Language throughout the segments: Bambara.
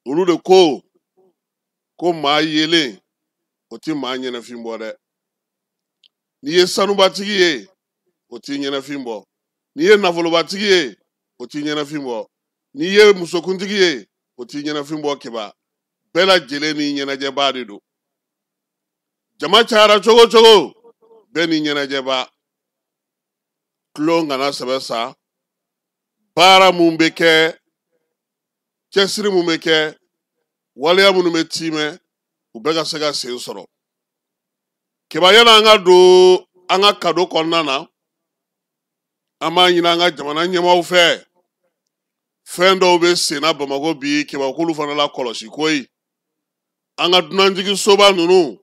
Olu de ko ko maa yelen o ti maa ɲɛnafin bɔ dɛ. N'i ye sanubatigi ye, o t'i ɲɛnafin bɔ. N'i ye nafolobatigi ye, o t'i ɲɛnafin bɔ. N'i ye musokuntigi ye, o t'i ɲɛnafin bɔ. Keba, bɛɛ lajɛlen ni ɲɛnajɛbaa de don. Jama cayara cogo cogo, bɛɛ ni ɲɛnajɛbaa. Tulon kana sɛbɛ sa. Baara mun bɛ kɛ, cɛsiri mun bɛ kɛ, waleya minnu bɛ tiimɛ, u bɛɛ ka se ka sen sɔrɔ. Keba, yanni an ka don an ka kado kɔnɔna na, an b'a ɲini an ka jamana ɲɛmaaw fɛ, fɛn dɔw bɛ senna Bamakɔ bi, Keba, k'olu fana la kɔlɔsi koyi. An ka dunanjiginsoba ninnu,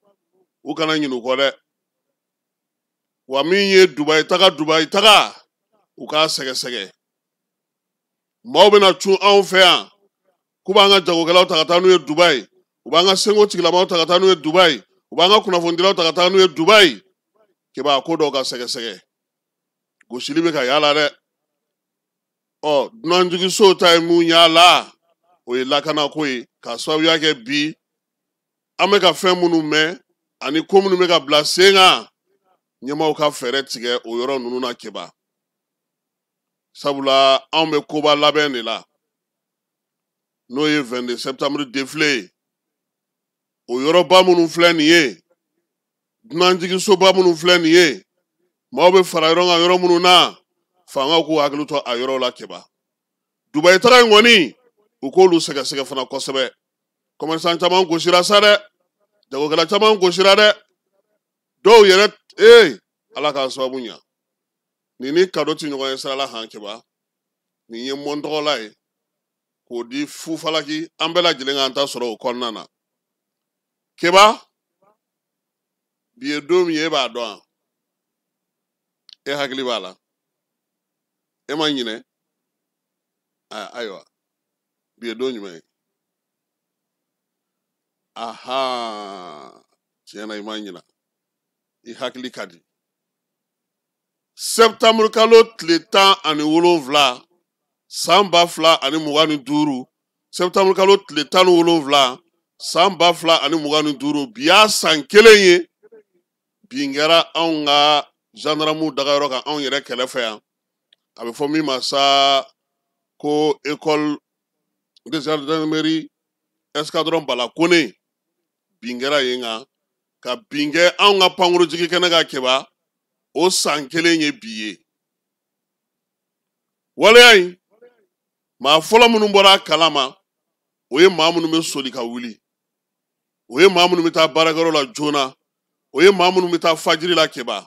u kana ɲinɛ u kɔ dɛ. Wa min ye Dubayi taga, Dubayi taga, u k'a sɛgɛsɛgɛ. Maaw bɛna cun anw fɛ yan k'u b'an ka jagokɛlaw ta ka taa n'u ye Dubayi, u b'an ka senko tigilamaw ta ka taa n'u ye Dubayi, u b'an ka kunnafonidilaw ta ka taa n'u ye Dubayi. Keba, ko dɔw ka sɛgɛsɛgɛ, gosili bɛ ka y'a la dɛ. Ɔ, dunanjiginsow ta ye mun y'a la, o ye lakanako ye, k'a sababuya kɛ bi an bɛ ka fɛn minnu mɛn ani ko minnu bɛ ka bila sen kan. Ɲɛmaaw ka fɛɛrɛ tigɛ o yɔrɔ ninnu na, Keba, sabula anw bɛ koba labɛn de la, n'o ye 22 septembre défilé ye. O yɔrɔba minnu filɛ nin ye, dunanjiginsoba minnu filɛ nin ye, maaw bɛ fara yɔrɔ kan yɔrɔ minnu na, fangaw k'u hakili to a yɔrɔw la. Keba, Dubayi taga in kɔni, u k'olu sɛgɛsɛgɛ fana kosɛbɛ. Commerçant caman gosira sa dɛ, jagokɛla caman gosira dɛ, dɔw yɛrɛ ee, Ala k'a sababu ɲa. Nin ni kado ti ɲɔgɔn ye sira la han. Keba, nin ye mɔn tɔgɔla ye k'o di fufalaki, an bɛɛ lajɛlen k'an ta sɔrɔ o kɔnɔna na. Keba, bi ye don min ye, e b'a dɔn wa? E hakili b'a la? E ma ɲinɛ? Ayiwa, bi ye don jumɛn ye? Aha, tiɲɛ na, i ma ɲinɛ, i hakili ka di. Septembre kalo tile 17, san 2025, septembre kalo tile 17, san 2025, bi y'a san kelen ye bin kɛra anw ka gendarmew dagayɔrɔ kan, anw yɛrɛ kɛrɛfɛ yan. A bɛ fɔ min ma sa ko école de gendarmerie escadron Bala Kone. Bin kɛra yen kan, ka bin kɛ anw ka pankurujigi kɛnɛ kan. Keba, o san kelen ye bi ye. Waleya in, maa fɔlɔ minnu bɔra a kalama, o ye maa minnu bɛ soli ka wuli, o ye maa minnu bɛ taa baarakɛyɔrɔ la joona, o ye maa minnu bɛ taa fajiri la. Keba,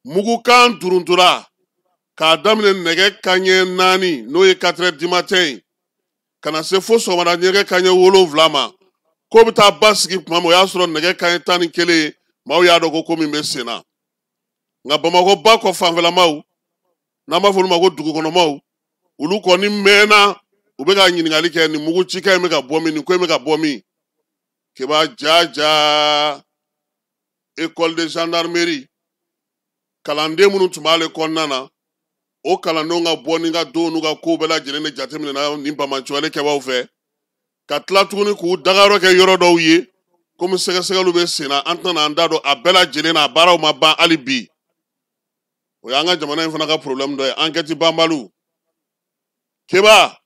mugukan duruntura k'a daminɛ nɛgɛ kaɲɛ 4, n'o ye 4 heures du matin ye, ka na se fo sɔgɔmada nɛgɛ kaɲɛ 7 ma. Ko bɛ taa ba sigi tuma min, o y'a sɔrɔ nɛgɛ kaɲɛ 11 ye. Maaw y'a dɔn ko ko min bɛ sen na. Nka Bamakɔ ba kɔ fanfɛlamaw, n'an b'a fɔ olu ma ko dugukɔnɔmaw, olu kɔni mɛnna u bɛ ka ɲininkali kɛ: nin mugu cikan in bɛ ka bɔ min? Nin ko in bɛ ka bɔ min? Keba, ja ja, école de gendarmerie kalanden minnu tun b'ale kɔnɔna na, o kalandenw ka bɔ ni ka don n'u ka kow bɛɛ lajɛlen de jateminɛna nin banbaanciwale kɛbaaw fɛ, ka tila tuguni k'u dagayɔrɔ kɛ yɔrɔ dɔw ye. Komi sɛgɛsɛgɛliw bɛ sen na, an tɛna an da don a bɛɛ lajɛlen na. A baaraw ma ban hali bi. O y'an ka jamana in fana ka problème dɔ ye, enquête banbaliw. Keba,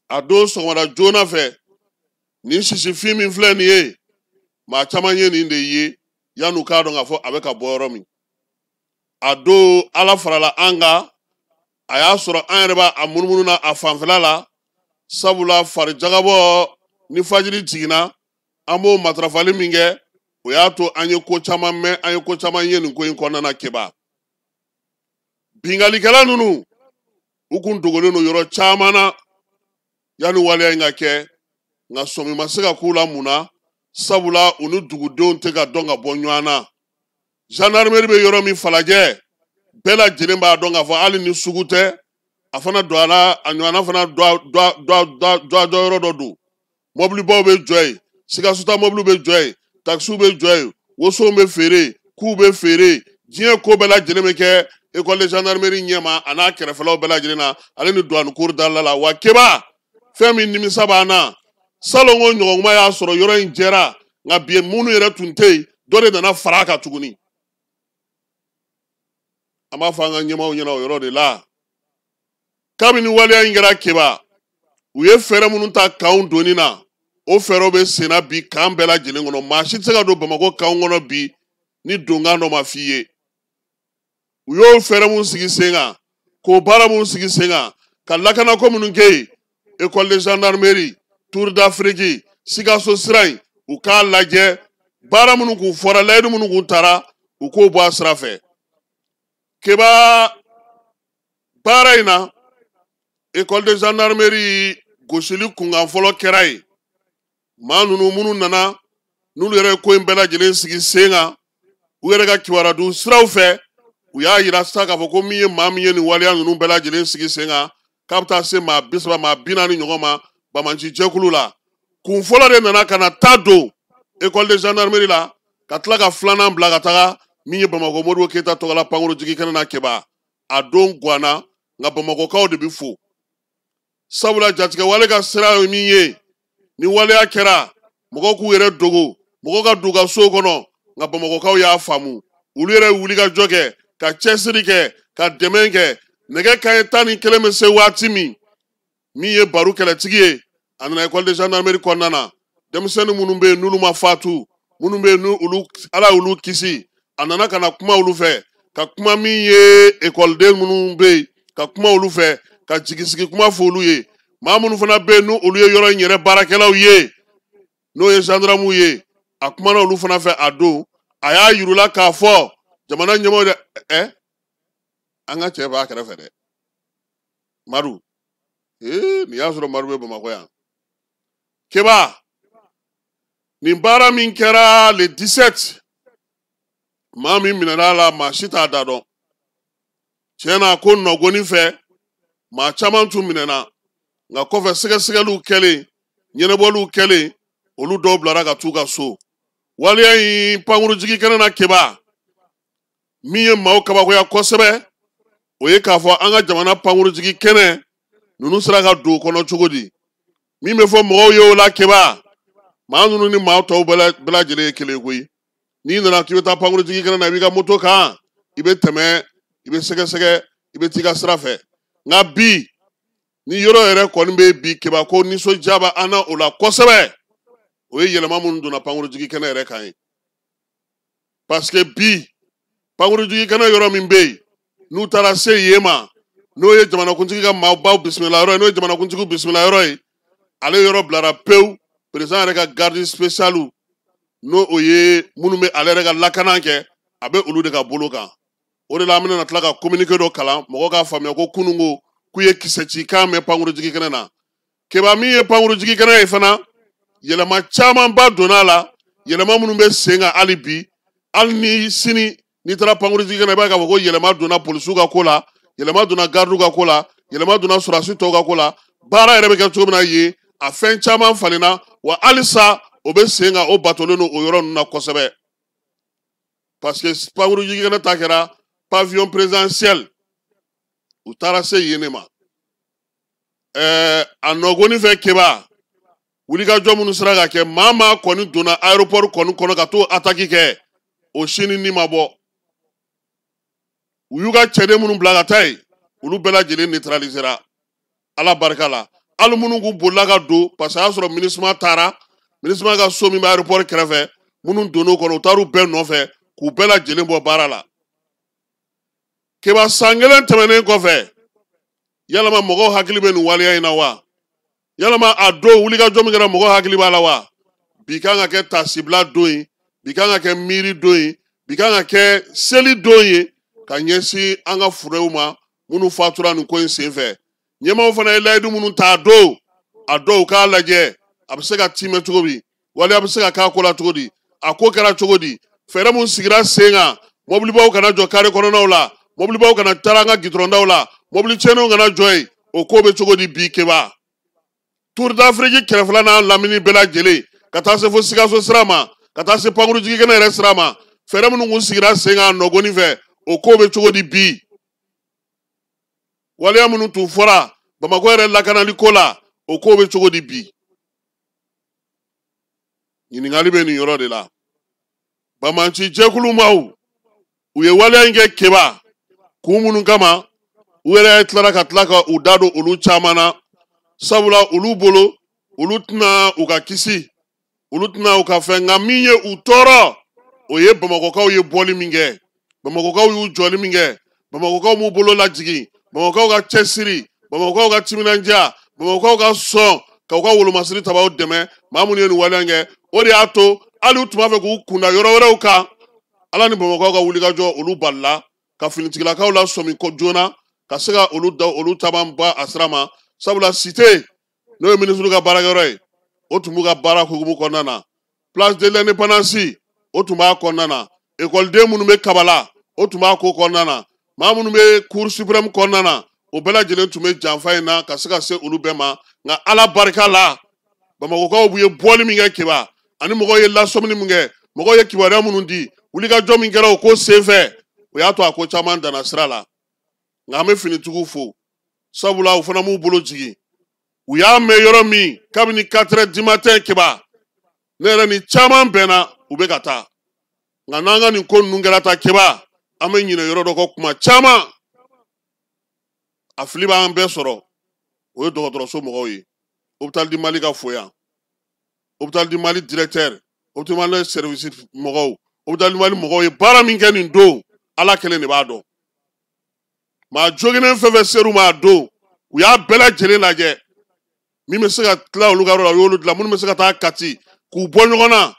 a don sɔgɔmada joona fɛ, nin sisifin min filɛ nin ye, maa caman ye nin de ye yan'u k'a dɔn k'a fɔ a bɛ ka bɔ yɔrɔ min. A don, Ala farala an kan, a y'a sɔrɔ an yɛrɛ b'a a munumunu na a fanfɛla la, sabula farijagabɔ ni fajiri jiginna, an b'o matarafali min kɛ, o y'a to an ye ko caman mɛn, an ye ko caman ye nin ko in kɔnɔna na. Keba, binkalikɛla ninnu, u kun dogolen don yɔrɔ caman na yanni waleya in ka kɛ, nka sɔmi ma se ka k'u la. Mun na? Sabula u ni dugudenw tɛ ka dɔn ka bɔ ɲɔgɔn na. Gendarmerie bɛ yɔrɔ min, Falajɛ, bɛɛ lajɛlen b'a dɔn k'a fɔ hali ni sugu tɛ, a fana don a la, a ɲɔgɔnna fana dɔ yɔrɔ dɔ don. Mɔbilibaw bɛ jɔ yen, Sikasota mɔbiliw bɛ jɔ yen, takisiw bɛ jɔ yen, wosow bɛ feere yen, kuw bɛ feere yen, diɲɛ ko bɛɛ lajɛlen bɛ kɛ école de gendarmerie ɲɛma a n'a kɛrɛfɛlaw bɛɛ lajɛlen na, ale ni douane cour dala la. Wa Keba, Fɛn min nimisa b'an na, salon ko ɲɔgɔn y'a sɔrɔ yɔrɔ in jɛra, nka bi minnu yɛrɛ tun tɛ yen, dɔ de nana fara a kan tuguni. An b'a fɔ an ka ɲɛmaaw ɲɛna o yɔrɔ de la. Kabini waleya in kɛra Keba, u ye fɛɛrɛ minnu ta kanw donni na, o fɛɛrɛw bɛ senna bi kan bɛɛ lajɛlen kɔnɔ. Maa si tɛ se ka don Bamakɔ kanw kɔnɔ bi ni donkan dɔ ma f'i ye. U y'o fɛɛrɛ mun sigi sen kan, k'o baara mun sigi sen kan, ka lakanako minnu kɛ yen, école de gendarmerie, Tour d'Afrique, Sikaso sira in, u k'a lajɛ baara minnu kun fɔra, layidu minnu kun tara, u k'o bɔ a sira fɛ. Keba, baara in na, école de gendarmerie gosili kunkan fɔlɔ kɛra yen. Maa ninnu minnu nana, n'olu yɛrɛ ye ko in bɛɛ lajɛlen sigi sen kan, u yɛrɛ ka kibaruya siraw fɛ, u y'a yira sisan k'a fɔ ko min ye maa min ye nin waleya ninnu bɛɛ lajɛlen sigi sen kan, k'a bɛ taa se maa 30, maa 40 ɲɔgɔn ma banbaanci jɛkulu la. Kun fɔlɔ de nana ka na taa don école de gendarmerie la, ka tila ka filanan bila ka taga min ye Bamakɔ Modibo Keyita tɔgɔla pankurujigi kɛnɛ na Keba. A don ganna, nka Bamakɔkaw de bɛ fo, sabula jatigɛwale ka sira ye min ye, ni waleya kɛra, mɔgɔw k'u yɛrɛ dogo, mɔgɔw ka don u ka so kɔnɔ. Nka Bamakɔkaw y'a faamu, olu yɛrɛ wuli ka jɔ kɛ, ka cɛsiri kɛ, ka dɛmɛ kɛ. Nɛgɛ kanɲɛ 11 bɛ se waati min, min ye baro kɛlɛtigi ye, a nana école de gendarmerie kɔnɔna na. Denmisɛnnin minnu bɛ yen n'olu ma fatu, minnu bɛ yen n'olu Ala y'olu kisi, a nana ka na kuma olu fɛ, ka kuma min ye ekɔliden minnu bɛ yen, ka kuma olu fɛ, ka jigisigi kuma fɔ olu ye. Maa minnu fana bɛ yen n'olu ye yɔrɔ in yɛrɛ baarakɛlaw ye, n'o ye gendarmew ye, a kumana olu fana fɛ. A don a y'a yir'u la k'a fɔ jamana ɲɛmɔgɔ dɛ, ɛ an ka cɛ b'a kɛrɛfɛ dɛ, Madu. Ee, nin y'a sɔrɔ Madu bɛ Bamakɔ yan. Keba, nin baara min kɛra le 17, maa min minɛna a la, maa si t'a da dɔn. Tiɲɛ na, ko nɔgɔni fɛ, maa caman tun minɛna, nka kɔfɛ sɛgɛsɛgɛliw kɛlen, ɲɛnabɔliw kɛlen, olu dɔw bilara ka t'u ka so. Waleya in pankurujigi kɛnɛ na Keba, min ye maaw kabakoya kosɛbɛ, o ye k'a fɔ an ka jamana pankurujigi kɛnɛ ninnu sera ka don o kɔnɔ cogo di. Min bɛ fɔ mɔgɔw ye o la Keba, maa ninnu ni maa tɔw bɛɛ lajɛlen ye kelen koyi. N'i nana k'i bɛ taa pankurujigi kɛnɛ na, i b'i ka moto kan, i bɛ tɛmɛ, i bɛ sɛgɛsɛgɛ, i bɛ t'i ka sira fɛ. Nka bi ni yɔrɔ yɛrɛ kɔni bɛ bi Keba, ko nisɔndiya bɛ an na o la kosɛbɛ, o ye yɛlɛma minnu donna pankurujigi kɛnɛ yɛrɛ kan ye. Parce que bi pankurujigi kɛnɛ yɔrɔ min bɛ yen, n'u taara se yen ma, n'o ye jamanakuntigi ka maabaw bisimila yɔrɔ ye, n'o ye jamanakuntigi bisimila yɔrɔ ye, ale yɔrɔ bilara pewu. Président yɛrɛ ka garde spéciale, n'o o ye minnu bɛ ale yɛrɛ ka lakana kɛ, a bɛ olu de ka bolo kan. O de la an bɛna tila ka communiqué dɔ kalan, mɔgɔw k'a faamuya ko kununko k'u ye kisɛ ci kan mɛn pankurujigi kɛnɛ na. Keba, min ye pankurujigi kɛnɛ ye fana, yɛlɛma camanba donna a la, yɛlɛma minnu bɛ sen kan hali bi. Hali ni sini n'i taara pankurujigi kɛnɛ, i b'a ye k'a fɔ ko yɛlɛma donna polisiw ka ko la, yɛlɛma donna gardiw ka ko la, yɛlɛma donna sɔrɔdasi tɔw ka ko la. Baara yɛrɛ bɛ kɛ cogo min na yen, a fɛn caman falenna wa halisa o bɛ sen kan, o batolen don o yɔrɔ ninnu na kosɛbɛ. Parce que pankurujigi kɛnɛ ta kɛra pavillon présidentiel, u taara se yen de ma. A nɔgɔni fɛ Keba, wulikajɔ minnu sera ka kɛ, maa maa kɔni donna aéroport kɔni kɔnɔ ka t'o attaque kɛ, o sini ni ma bɔ. U y'u ka cɛden minnu bila ka taa yen, olu bɛɛ lajɛlen neutralisera Ala barika la. Hali minnu kun bolila ka don, parce que a y'a sɔrɔ MINUSMA taara, MINUSMA ka so min bɛ aéroport kɛrɛfɛ, minnu donn'o kɔnɔ, u taar'u bɛɛ nɔfɛ k'u bɛɛ lajɛlen bɔ baara la. Keba, san kelen tɛmɛnen kɔfɛ, yalama mɔgɔw hakili bɛ nin waleya in na wa? Yalama a don wulikajɔ min kɛra, mɔgɔw hakili b'a la wa? Bi kan ka kɛ tasibila don ye, bi kan ka kɛ miiri don ye, bi kan ka kɛ seli don ye ka ɲɛsin an ka furew ma minnu fatura nin ko in senfɛ. Ɲɛmaaw fana ye layidu minnu ta a don, a dɔw k'a lajɛ a bɛ se ka timɛ cogo min, waleya bɛ se ka k'a ko la cogo di, a ko kɛra cogo di, fɛɛrɛ mun sigira sen kan, mɔbilibaw kana jɔ kare kɔnɔnaw la, mɔbilibaw kana taara an ka gidɔrɔndaw la, mɔbili tiɲɛnenw kana jɔ yen, o ko bɛ cogo di bi Keba? Tour d'Afrique kɛrɛfɛla n'a lamini bɛɛ lajɛlen, ka taa se fo Sikaso sira ma, ka taa se pankurujigi kɛnɛ yɛrɛ sira ma, fɛɛrɛ minnu kun sigira sen kan nɔgɔni fɛ, o ko bɛ cogo di bi? Waleya minnu tun fɔra Bamakɔ yɛrɛ lakanali ko la, O ko bɛ cogo di bi? Ɲininkali bɛ nin yɔrɔ de la. Banbaanci jɛkulu maaw, u ye waleya in kɛ Keba kun minnu kama, u yɛrɛ tilara ka tila ka u da don olu caman na, sabula olu bolo olu tɛna u ka kisi, olu tɛna u ka fɛn. Nka min ye u tɔɔrɔ, o ye Bamakɔkaw ye bɔli min kɛ, Bamakɔkaw y'u jɔli min kɛ, Bamakɔkaw m'u bolo lajigin, Bamakɔkaw ka cɛsiri, Bamakɔkaw ka timinandiya, Bamakɔkaw ka sɔn ka u ka wolomasiri tabaw dɛmɛ. Maa minnu ye nin waleya in kɛ, o de y'a to hali u tun b'a fɛ k'u kunda yɔrɔ wɛrɛw kan, Ala ni Bamakɔkaw ka wulikajɔ, olu balila ka finitigilakaw lasɔmi joona ka se ka olu da olu caman ba a sira ma. Sabula cité, n'o ye minisiriw ka baarakɛyɔrɔ ye, o tun b'u ka baara hukumu kɔnɔna na. Place de l'Indépendance, o tun b'a kɔnɔna na. Ekɔliden minnu bɛ Kabala, o tun b'a ko kɔnɔna na. Maa minnu bɛ Cour suprême kɔnɔna na, o bɛɛ lajɛlen tun bɛ janfa in na ka se ka se olu bɛɛ ma. Nka Ala barika la, Bamakɔkaw ye bɔli min kɛ Keba, ani mɔgɔw ye lasɔmini min kɛ, mɔgɔw ye kibaruya minnu di, wulikajɔ min kɛra o ko senfɛ, o y'a to a ko caman danna sira la. Nka an bɛ finitigiw fo, sabula u fana m'u bolo jigin. U y'a mɛn yɔrɔ min kabini 4 heures du matin, Keba, ne yɛrɛ ni caman bɛnna, u bɛ ka taa. Nka n'an ka nin ko ninnu kɛra ta Keba, an bɛ ɲinɛ yɔrɔ dɔ kɔ kuma caman. A fili b'an bɛɛ sɔrɔ, o ye dɔgɔtɔrɔso mɔgɔw ye. Hôpital du Mali ka fo yan, Hôpital du Mali directeur, Hôpital du Mali service mɔgɔw, Hôpital du Mali mɔgɔw ye baara min kɛ nin don, Ala kelen de b'a dɔn. Maa joginnen fɛn fɛn ser'u ma a don, u y'a bɛɛ lajɛlen lajɛ. Min bɛ se ka tila olu ka yɔrɔ la, u y'olu dilan. Minnu bɛ se ka taa Kati k'u bɔ ɲɔgɔn na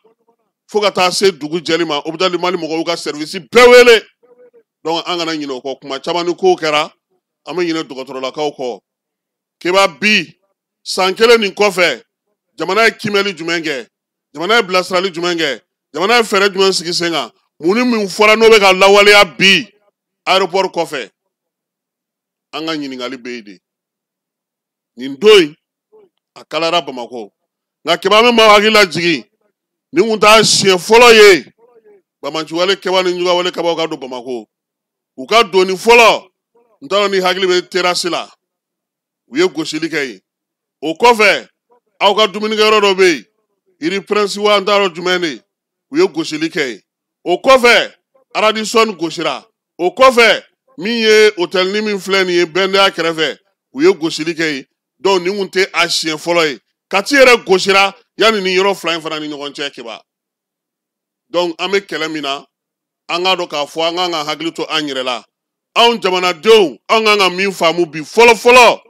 fo ka taa se dugu jɛli ma, Hôpital du Mali mɔgɔw y'u ka service bɛɛ wele. Donc an kana ɲinɛ o kɔ. Kuma caman ni kow kɛra, an bɛ ɲinɛ dɔgɔtɔrɔlakaw kɔ. Keba, bi san kelen nin kɔfɛ, jamana ye kimɛli jumɛn kɛ? Jamana ye bilasirali jumɛn kɛ? Jamana ye fɛɛrɛ jumɛn sigi sen kan? Mun ni mun fɔra n'o bɛ ka lawaleya bi aéroport kɔfɛ? An ka ɲininkali bɛ yen de. Nin don in a kalayara Bamakɔ. Nka Keba, an bɛ maaw hakili lajigin, nin kun t'a siɲɛ fɔlɔ ye banbaanciwale kɛba ni ɲugawale kɛbaw ka don Bamakɔ. U ka donni fɔlɔ, n t'a dɔn ni hakili bɛ terrasse la, u ye gosili kɛ yen. O kɔfɛ, aw ka dumunikɛyɔrɔ dɔ bɛ yen, Iri Prince wa n t'a dɔn jumɛn de, u ye gosili kɛ yen. O kɔfɛ, Radisson gosira. O kɔfɛ, min ye hôtel ni min filɛ nin ye Bɛndɛya kɛrɛfɛ, u ye gosili kɛ yen. Donc nin kun tɛ a siɲɛ fɔlɔ ye. Kati yɛrɛ gosira yanni ni yɔrɔ fila in fana ni ɲɔgɔn cɛ, Keba. Donc an bɛ kɛlɛ min na, an k'a dɔn k'a fɔ an kan ka hakili to an yɛrɛ la. Anw jamanadenw, an kan ka min faamu bi fɔlɔ fɔlɔ,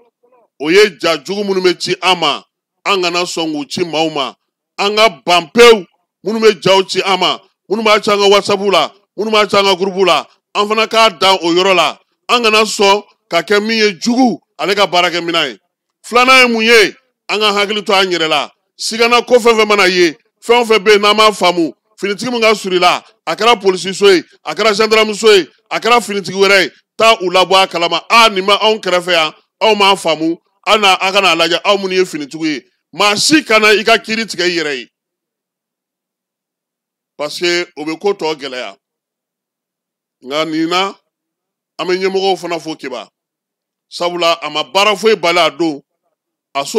o ye ja jugu minnu bɛ ci an ma, an kana sɔn k'u ci maaw ma. An ka ban pewu minnu bɛ jaw ci an ma, minnu b'a ci an ka WhatsApp la, minnu b'a ci an ka groupe la, an fana k'a dan o yɔrɔ la. An kana sɔn ka kɛ min ye jugu ale ka baarakɛminɛn ye. Filanan ye mun ye? An ka hakili to an yɛrɛ la. Sigana ko fɛn fɛn mana ye, fɛn o fɛn bɛ yen n'an m'a faamu, finitigi min ka surun i la, a kɛra polisiso ye, a kɛra gendarmeso ye, a kɛra finitigi wɛrɛ ye, taa u labɔ a kalama. A nin bɛ anw kɛrɛfɛ yan, aw m'a faamu, aw na a kana lajɛ. Aw minnu ye finitigiw ye, maa si kana i ka kiiri tigɛ i yɛrɛ ye, parce que o bɛ ko tɔ gɛlɛya. Nka nin na, an bɛ ɲɛmɔgɔw fana fo Keba, sabula a ma baara foyi bali a don. A so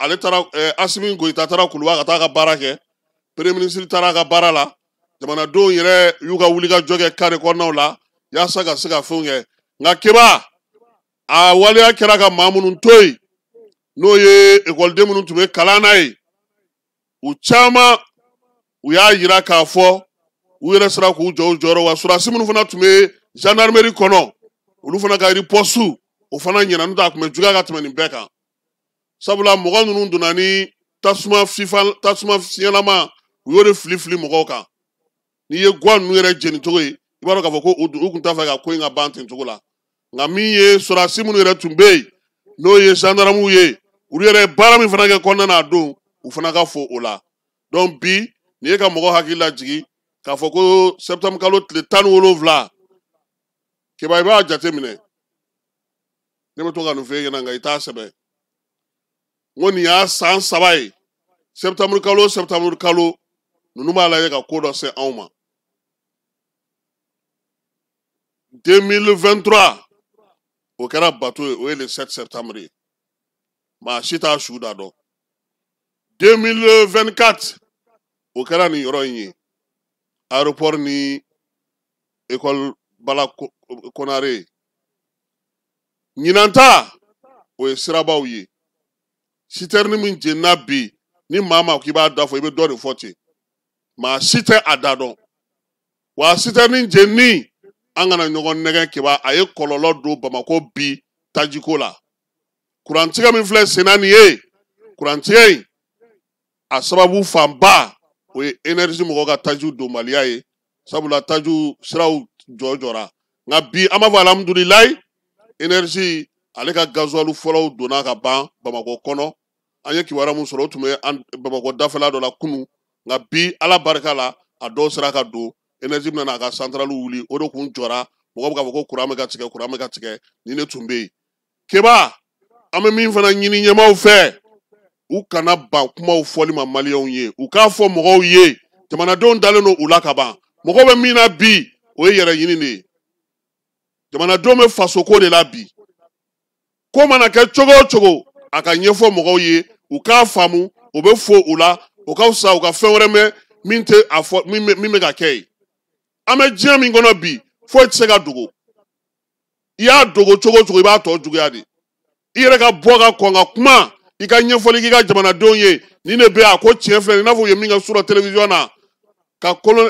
ale taara, Asimi Goyita taara Kuluba ka taa ka baara kɛ, premier ministre taara a ka baara la, jamanadenw yɛrɛ y'u ka wulikajɔ kɛ kare kɔnɔnaw la yaasa ka se ka fɛnw kɛ. Nka Keba, a waleya kɛra ka maa minnu to yen, n'o ye ekɔliden minnu tun bɛ kalan na yen, u caman u y'a yira k'a fɔ u yɛrɛ sera k'u jɔ u jɔyɔrɔ. Wa sɔrɔdasi minnu fana tun bɛ gendarmerie kɔnɔ, olu fana ka riposte o fana ɲɛna, n'o tɛ a tun bɛ juguya ka tɛmɛ nin bɛɛ kan. Sabula mɔgɔ ninnu donna ni tasuma fifa, tasuma fiɲɛlama, u y'o de fili fili mɔgɔw kan. N'i ye guwa ninnu yɛrɛ jeni cogo ye, i b'a dɔn k'a fɔ ko u tun t'a fɛ ka ko in ka ban ten cogo la. Nka min ye sɔrɔdasi minnu yɛrɛ tun bɛ yen, n'o ye gendarmew ye, olu yɛrɛ ye baara min fana kɛ kɔnɔna na a don, u fana ka fo o la. Donc bi nin ye ka mɔgɔ hakili lajigin k'a fɔ ko septembre kalo tile 17, Keba, i b'a jateminɛ, ne bɛ to ka nin f'e ɲɛna, nka i t'a sɛbɛn. N ko nin y'a san 3 ye, septembre kalo, septembre kalo ninnu b'a lajɛ ka ko dɔ se anw ma. 2023, o kɛra bato ye, o ye le 7 septembre ye. Maa si t'a su da dɔn. 2024, o kɛra nin yɔrɔ in ye, aéroport ni école Bala Konare. Ɲinan ta, o ye sirabaw ye. Citerne min jenina bi, ni maa ma k'i b'a da fɔ, i bɛ dɔ de fɔ ten, maa si tɛ a da dɔn. Wa citerne jenini, an kana ɲɔgɔn nɛgɛn Keba, a ye kɔlɔlɔ don Bamakɔ bi tajiko la. Kurantigɛ min filɛ senna nin ye, kurantigɛ in a sababu fanba, o ye énergie mɔgɔw ka tajiw donbaliya ye, sabula tajiw siraw jɔ jɔra. Nka bi, an b'a fɔ alhamdulilayi, énergie ale ka gasoil fɔlɔw donna ka ban Bamakɔ kɔnɔ. An ye kibaruya mun sɔrɔ, o tun bɛ an Bamakɔ dafɛla dɔ la kunun. Nka bi, Ala barika la, a dɔw sera ka don. Énergie bɛna n'a ka centrale wuli, o de kun jɔra. Mɔgɔ bɛ k'a fɔ ko kuran bɛ ka tigɛ, kuran bɛ ka tigɛ. Nin de tun bɛ yen. Keba, an bɛ min fana ɲini ɲɛmaaw fɛ, u kana ban kumaw fɔli ma maliyɛnw ye. U k'a fɔ mɔgɔw ye, jamanadenw dalen don u la ka ban. Mɔgɔw bɛ min na bi, o ye yɛrɛ ɲini de ye. Jamanadenw bɛ fasoko de la bi. Ko mana kɛ cogo o cogo, a ka ɲɛfɔ mɔgɔw ye, u k'a faamu, o bɛ fo u la. O ka fisa u ka fɛn wɛrɛ mɛn min tɛ a fɔ min bɛ ka kɛ ye. An bɛ diɲɛ min kɔnɔ bi, foyi tɛ se ka dogo. I y'a dogo cogo o cogo, i b'a tɔ juguya de. I yɛrɛ ka bɔ ka kɔn ka kuma, i ka ɲɛfɔli k'i ka jamanadenw ye, nin de bɛ yan, a ko tiɲɛ filɛ, i n'a fɔ u ye min kɛ sur télévision na, ka kolon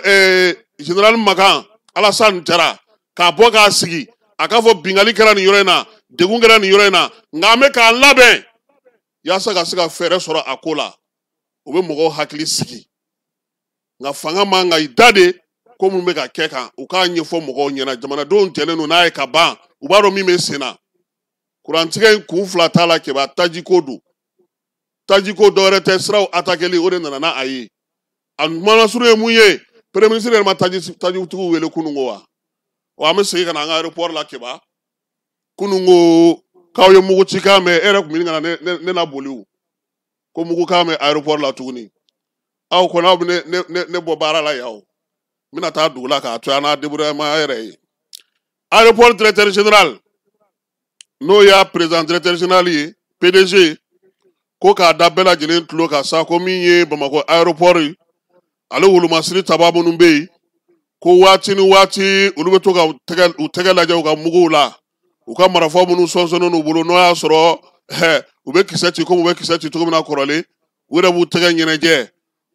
général Makan Alassane Jara k'a bɔ k'a sigi, a k'a fɔ bingali kɛra nin yɔrɔ in na, degun kɛra nin yɔrɔ in na, nka an bɛ k'an labɛn yaasa ka se ka fɛɛrɛ sɔrɔ a ko la. O bɛ mɔgɔw hakili sigi. Nka fanga man ka i da de ko minnu bɛ ka kɛ kan, u k'a ɲɛfɔ mɔgɔw ɲɛna. Jamanadenw jɛlen don n'a ye ka ban, u b'a dɔn min bɛ sen na. Kurantigɛ in kun fila t'a la Keba, tajiko don. Tajiko dɔwɛrɛ tɛ, siraw atakeli, o de nana n'a a ye. A kumalasuru ye mun ye? Premier ministre yɛrɛ ma tajitigiw wele kunun ko wa? Wa an bɛ segin ka na an ka aéroport la Keba. Kunun ko k'aw ye mugu cikan mɛn, e yɛrɛ tun bɛ ɲini ka na ne la boli o, ko mugukan mɛn aéroport la tuguni. Aw kɔni, aw bɛ ne bɔ baara la yan o. N bɛna taa dugu la k'a to an n'a débrouillement yɛrɛ ye. Aéroport directeur général, n'o y'a président directeur général ye, PDG, ko k'a da bɛɛ lajɛlen tulo kan sa, ko min ye Bamakɔ aéroport ye, ale wolomasiri taba minnu bɛ yen, ko waati ni waati olu bɛ to ka u tɛgɛ lajɛ u ka muguw la, u ka marifa minnu sɔnsɔnnen n'u bolo, n'o y'a sɔrɔ u bɛ kisɛ ci komi u bɛ kisɛ ci cogo min na kɔrɔlen, u yɛrɛ b'u tɛgɛ ɲɛnajɛ.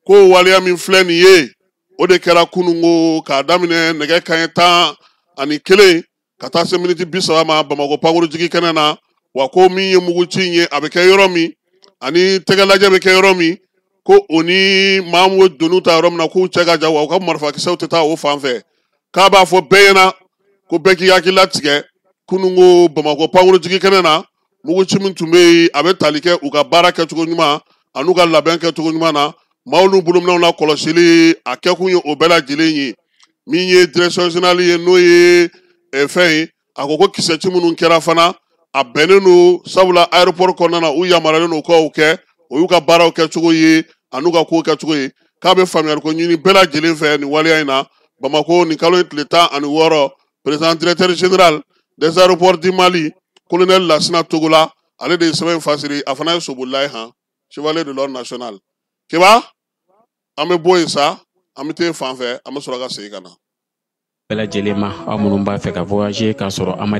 Ko waleya min filɛ nin ye, o de kɛra kununko k'a daminɛ nɛgɛ kanɲɛ 11 ka taa se miniti 30 ma Bamakɔ pankurujigi kɛnɛ na. Wa ko min ye muguci in ye, a bɛ kɛ yɔrɔ min ani tɛgɛ lajɛ bɛ kɛ yɔrɔ min, ko o ni maa min bɛ doniw ta yɔrɔ min na, k'u cɛ ka jan, wa u ka marifakisɛw tɛ taa o fan fɛ. K'a b'a fɔ bɛɛ ɲɛna ko bɛɛ k'i hakili latigɛ. Kununko Bamakɔ pankurujigi kɛnɛ na, muguci min tun bɛ yen, a bɛ tali kɛ u ka baara kɛcogo ɲuman an'u ka labɛn kɛcogo ɲuman na, maaw n'u bolominɛnw la kɔlɔsili, a kɛkun ye o bɛɛ lajɛlen ye. Min ye direction générale ye, n'o ye fɛn ye, a ko ko kisɛci minnu kɛra fana, a bɛnnen don, sabula aéroport kɔnɔna na, u yamaruyalen don k'o kɛ, o y'u ka baaraw kɛcogo ye an'u ka kow kɛcogo ye. K'a bɛ faamuyali ko ɲini bɛɛ lajɛlen fɛ nin waleya in na. Bamakɔ nin kalo in tile 16, président directeur général des aéroports du Mali, colonel Lasina Togola, ale de ye sɛbɛn in fasiri. A fana ye sobolila ye han, chevalier de l'ordre national. Keba, an bɛ bɔ yen sa, an bɛ taa fan fɛ, an bɛ sɔrɔ ka segin ka na. Bɛɛ lajɛlen ma, aw minnu b'a fɛ ka voyager k'a sɔrɔ an ma